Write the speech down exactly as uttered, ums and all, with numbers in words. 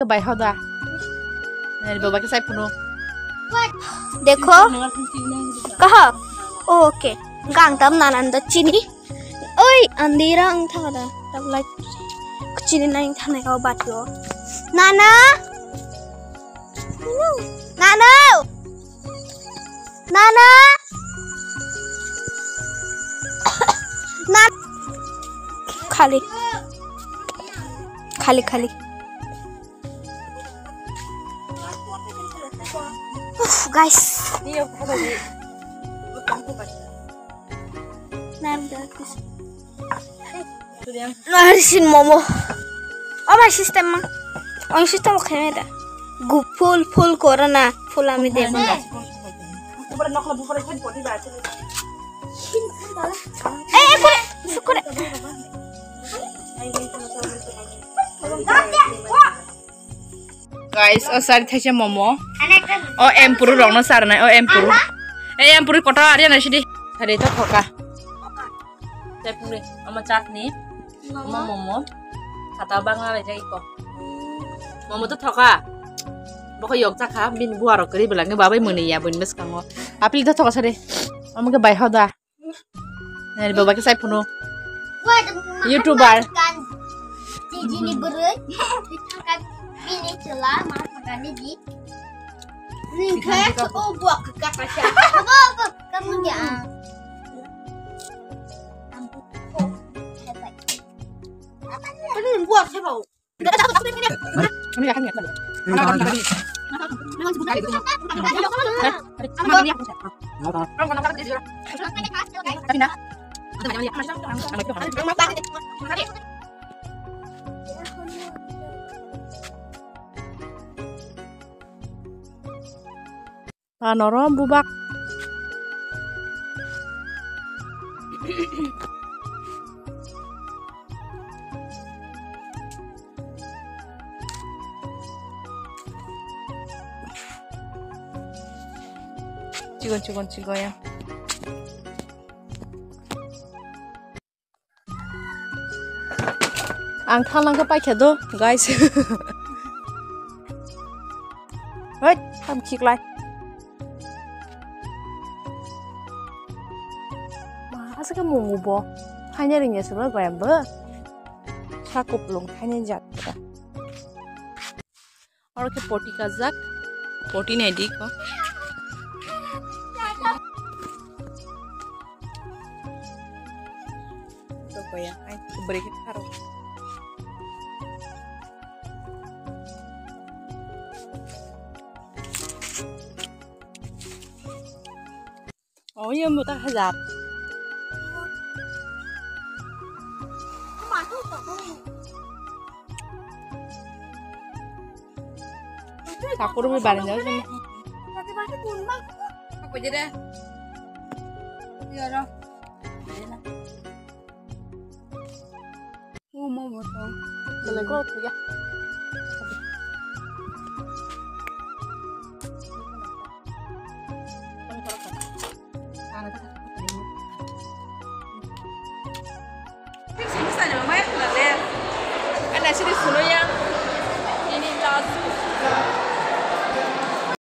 Bai hoda. Nani baba ke sai phunu. Dekho. Kaha? Okay. Gang tam nanan da chini. Oi, andira ang thada. Tam lai chini nang thanai ka batio. Nana. Nana. Nana. Na. Khali. Khali, khali. Uff, guys. Narisin momo. Oh my system ma. Ong system khe da. Gu full full corona full ami de. Eh, eh, kore, kore. Guys, o sari thaisa momo. O empuru rokno sarnai, o empuru. E empuru kota ari na sidi. Hari to thoka. Tei phungni, omo chutney, omo momo. Khata bangla lai jai ko. Momo to thoka. Bokho yok chakha, bini buharok kwrwi belangni babai mwnwi ya bini bwskango. Apili to thoka sari. Omo khe bai hoda. Nani baba ke sai phunu. YouTuber. Jini bwrwi. Bini chwla ma thangani di. Ningkhe o buak kaka sa. Kamu ya. Ini buak siapa? Anoro bubak. Chikon chikon chigoya. Ang thalang khe paikha do, guys. Hoi, tam khiklai. Ma, asa khe mungu bo. Thaina ringya se ba goyam bo. Sa kuplung thaina jat. Oro khe poti kajak. Poti nai di ko. To koya, ai, beri khe kharo. Oh, iya, muta hajar. Sakur bi bari jauh sini. Apa jadi? Iya, dah. Uma moto. Belai kok ya.